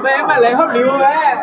Maiv maaih leiz hopv liuz aqv.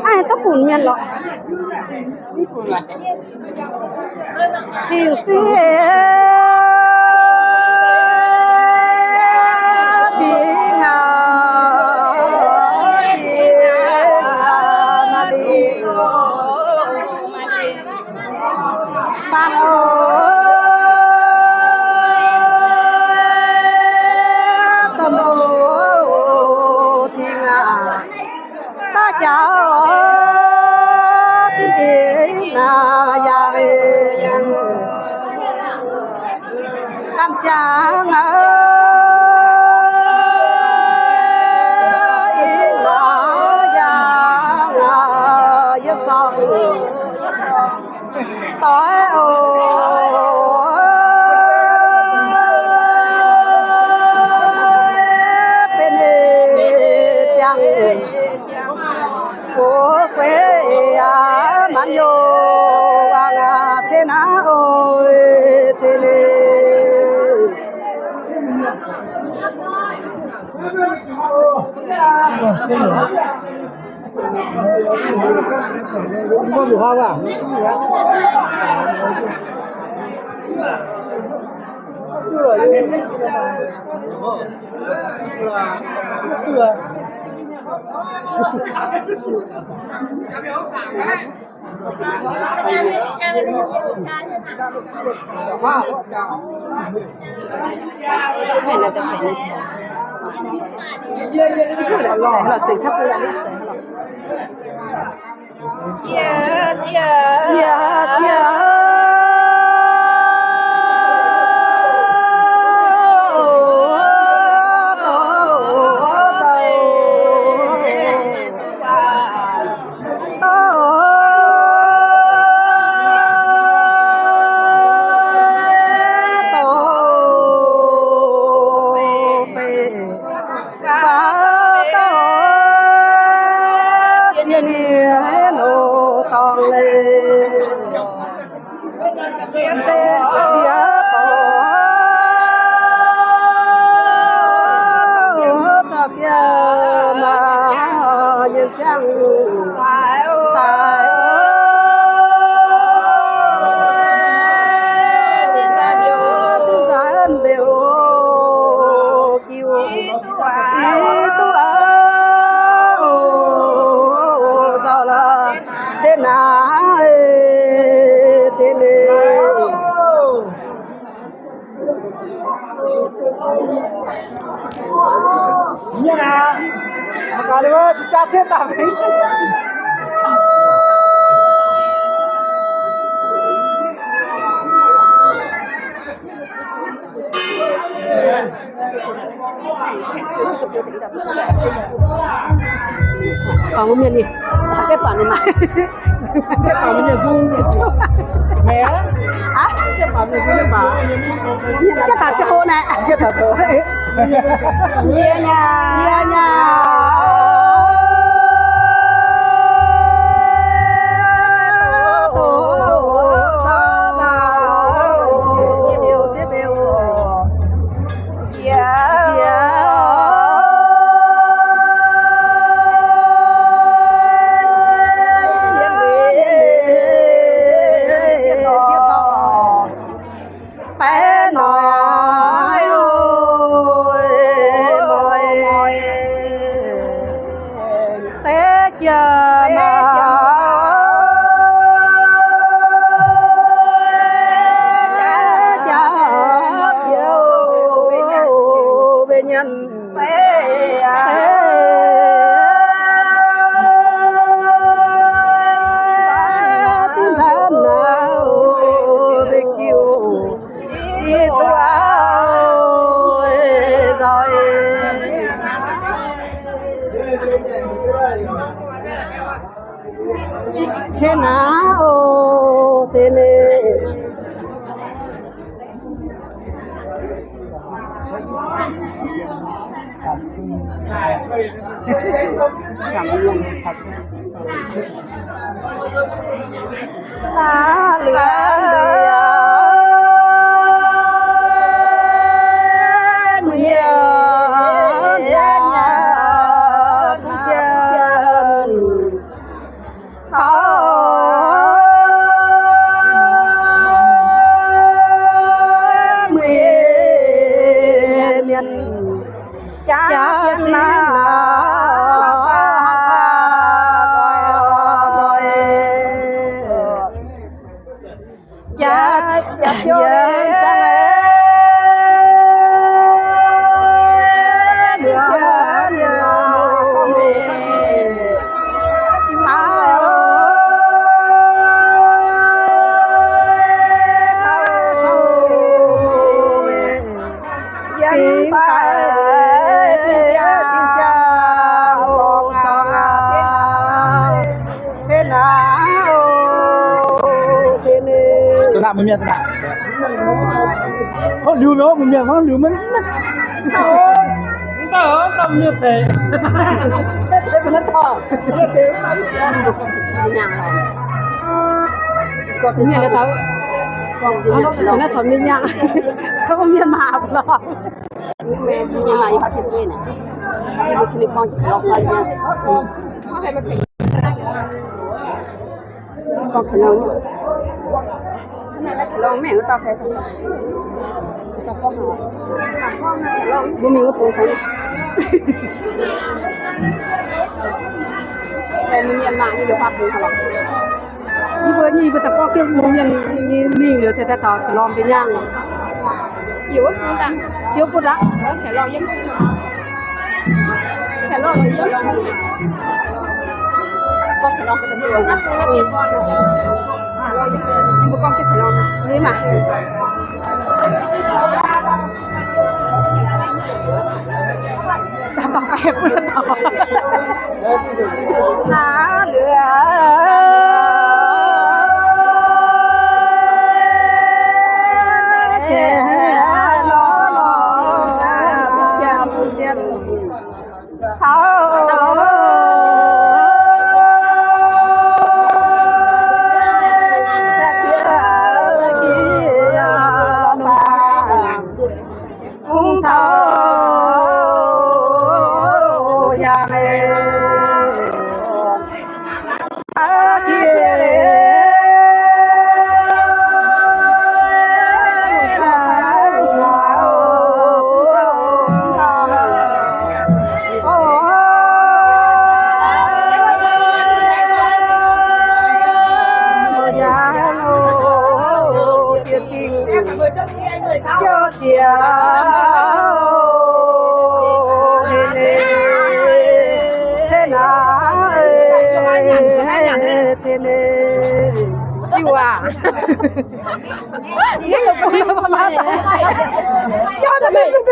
Aav, dov bun mienh lorqc. Cing-sieqv, cing-sieqv, baan oc, domh oc, dingh aac. Daaih jaax zinh dingc naaic yaac lamh jangx aqv, yie naaic yaac yie sorng doic oc, benx ziangh Gox gueix aac, maanc youh wangc aac, cen aac oc, cen aac. Mienh ni, taux jienv baac ninh maaih. Aav, jienv taux ziangh hoc naaic. Yie nyaah, yie nyaah. Baeqv noic aac, oix se jiex maac, jaax bieqc mbuo nyanc. Se zinh nzaanv naaiv, mbuo jiu i duqv nzoih. Cien aav, o, deix leiz. Zuqc naaiv mbuo mienh, liuz mbuo mienh hnangv liuz maiv, mv dauh mienh deix. Mienh taux, taux mienh nyaanh, mienh maah lorz. Mienh maah yie haaix dieh dueiv naaic, yie mbuo cin ninh gorngv jienv lorz fai nyei. Gorngv ka'long, ka'long mengh wuov dauh fai, mbuo mingh wuov bung fai. Mbuo mienh maah nyei youz haaix bung ka'long. Yie mbuo, yie mbuo daaih gorngv jienv mbuo mienh nyei mingh liuz se daaih taux ka'long mbuo nyaanh. Jiu butv aqv. Yie mbuo gorngv jienv ka'long, ni maah.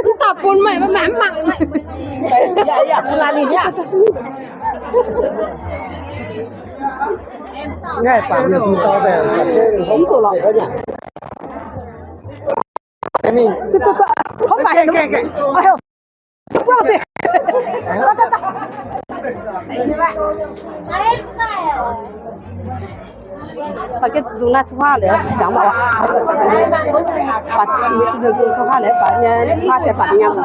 Mv daaih bun meih, meih mangc. Ngaih baac mienh sung dau daaih, mv zuqc lorqc. Mingh. Baac jienv nzung naaiv cun huaav liuz jangx mv baac, baac nzung cun huaav liuz baac nyei, huaav ziouc baac mbuo nyaanh,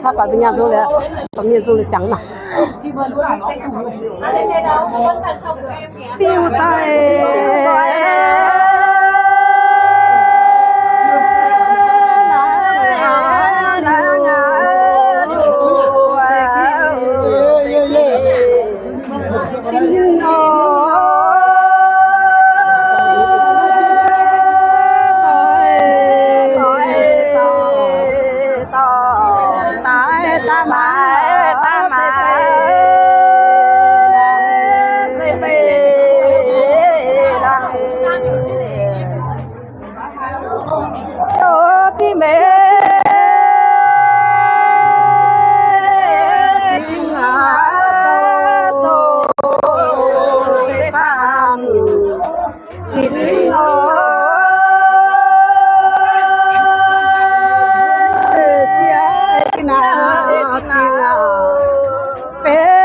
cuotv baac mbuo nyaanh nzung liuz, baac mienh nzung liuz jangx naaic. Biuv daaih.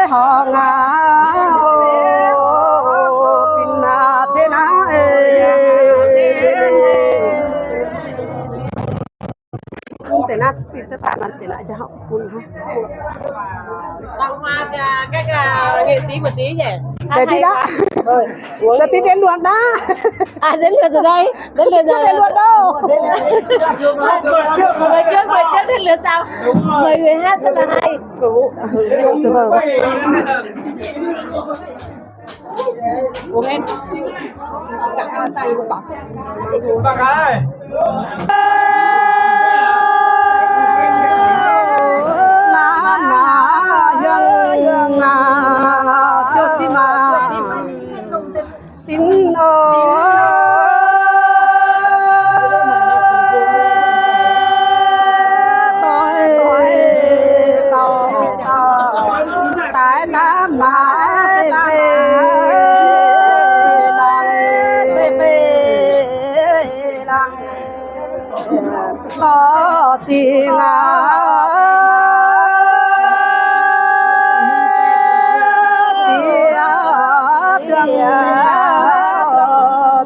Horngh aac, o, fin aac, cen aac, eix. Bun deix naaiv, bun deix naaiv, bun hnangv. Dangh hnoi ga'ga'nyiec zingx mbu'ziex nyei. Deix diqv aqv. Deix diqv, deix luonx aqv. Deix luonx deix, deix luonx deix luonx oc. Meih jienv, meih jienv deix luonx saau. Meih hnangv da'haaix. Sin o, doix, doix, daaih daav maac se fei laangh, se fei laangh. Dorh zingh aac, ziex dunh,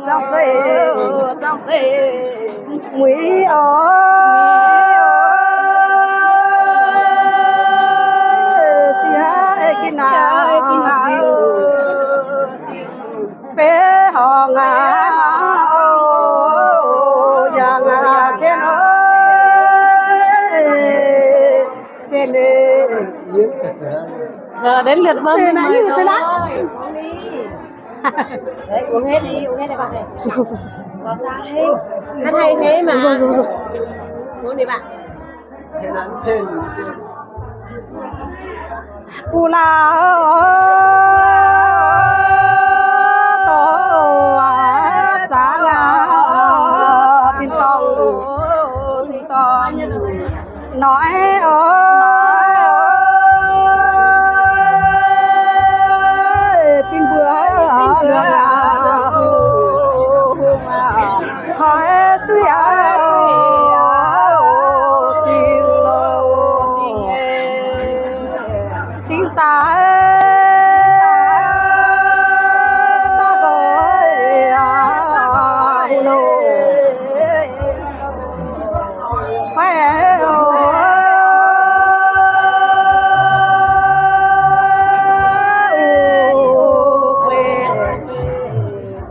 zangv zeiv, zangv zeiv, muiz oc, siex ginc naaic zingh. Fei horngh aac, o, yangh aac, cien o, cien e. Đến lượt Vân. Uống hết đi, uống hết đi bạn này. Có sao thế? Hát hay thế mà. Rồi, rồi, rồi. Uống đi bạn. Bù la o, dorh zangv aac, tin-dorngh, tin-dorngh. Noic oc, binh mbuo lungh aac, hungh aac, koi suiv aac, zingh loh, zingh daaih, daaih nqoi aac, loh. Fai o,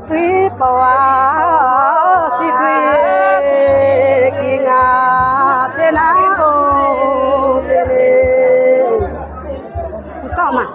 tuix bouc aac, sic tuix gingh aac, cen aac o, cen e. Kuv dorh maah.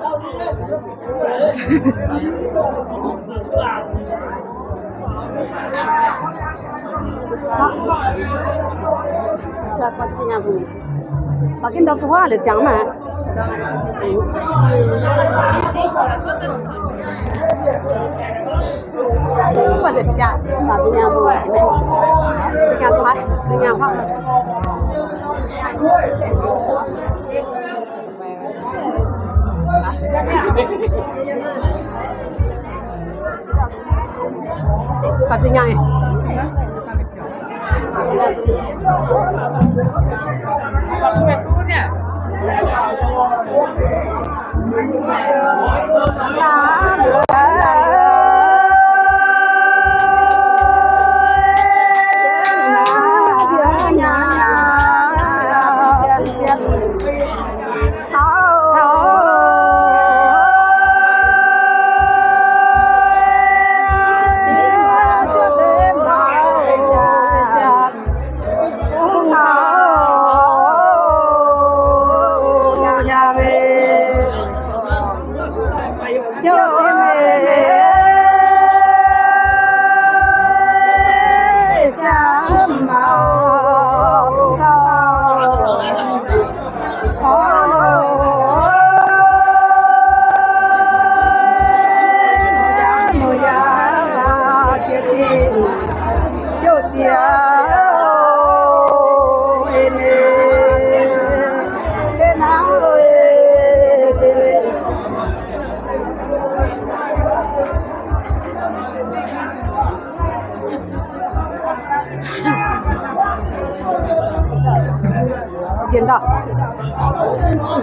Jiex ndau.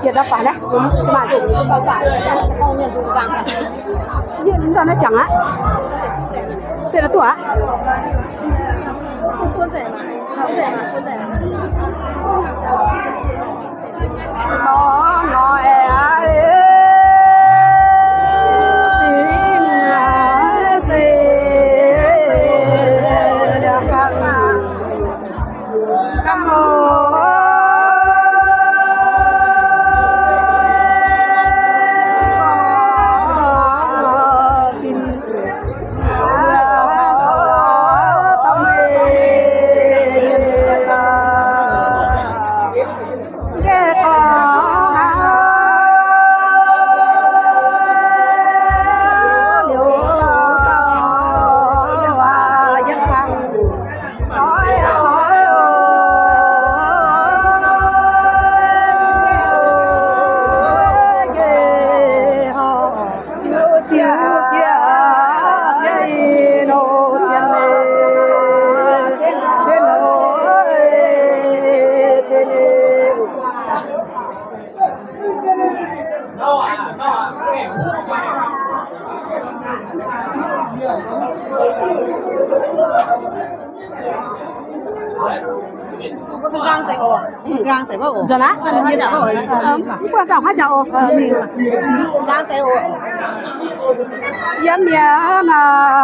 Jiex ndau baac naaiv, mv baac naaiv jangx aqv. Deix duqv aqv. Nzunc aqv. Mv buatc zangc haaix jaax oc. Yiem mienh aac,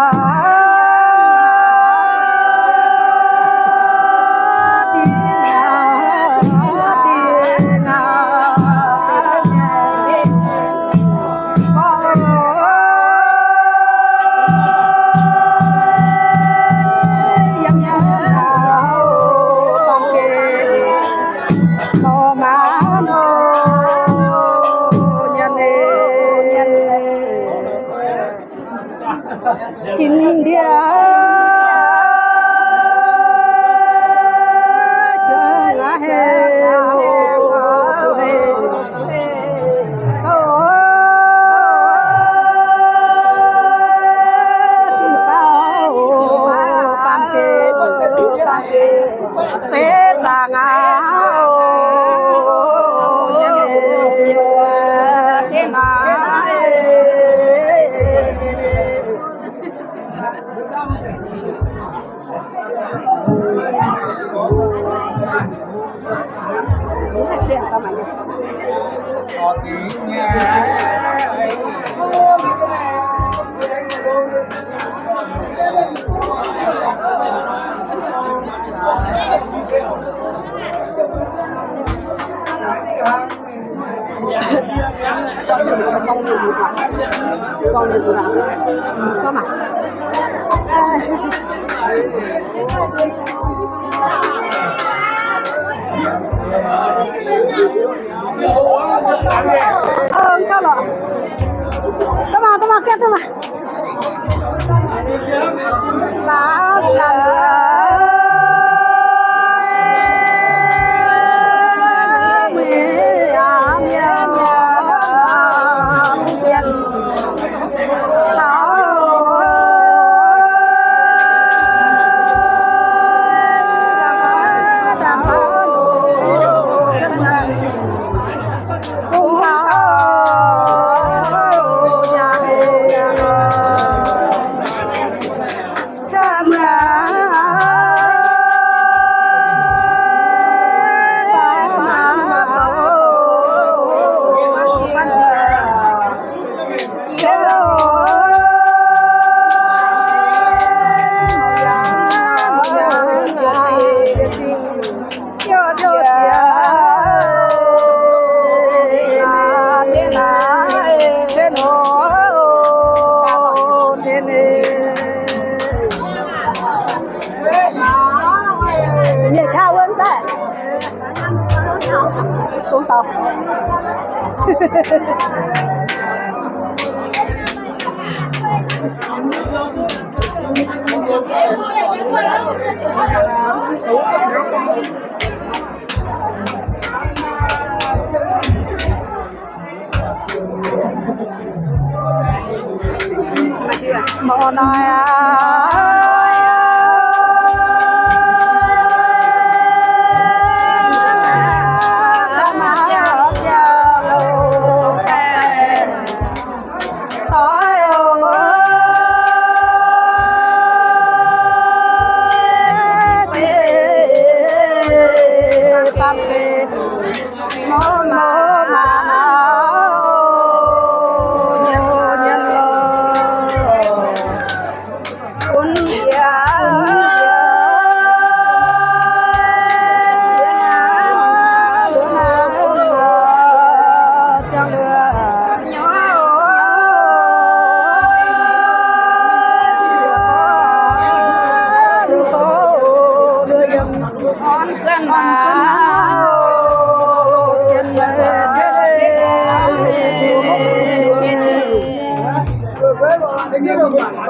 Mv baac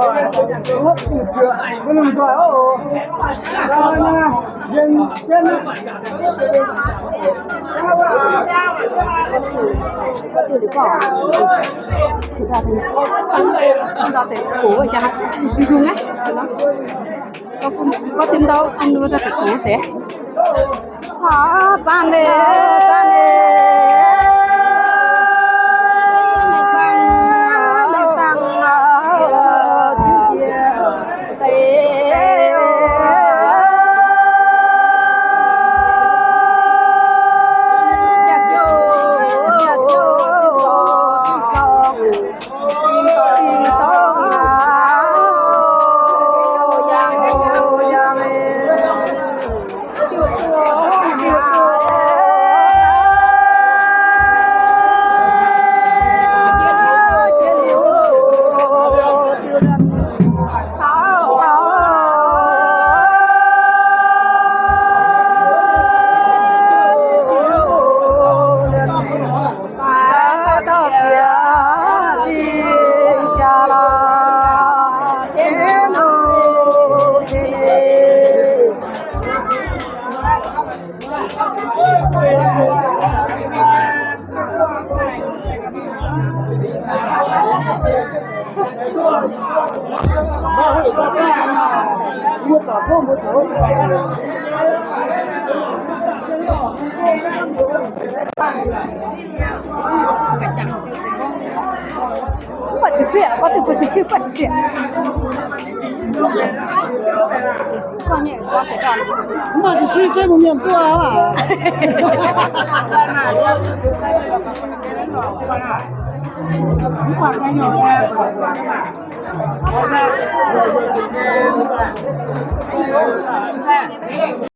ziqc siqv, gorngv diuh mbuo ziqc siqv, mv baac ziqc siqv. Mv baac ziqc siqv se mbuo mienh duqv aqv.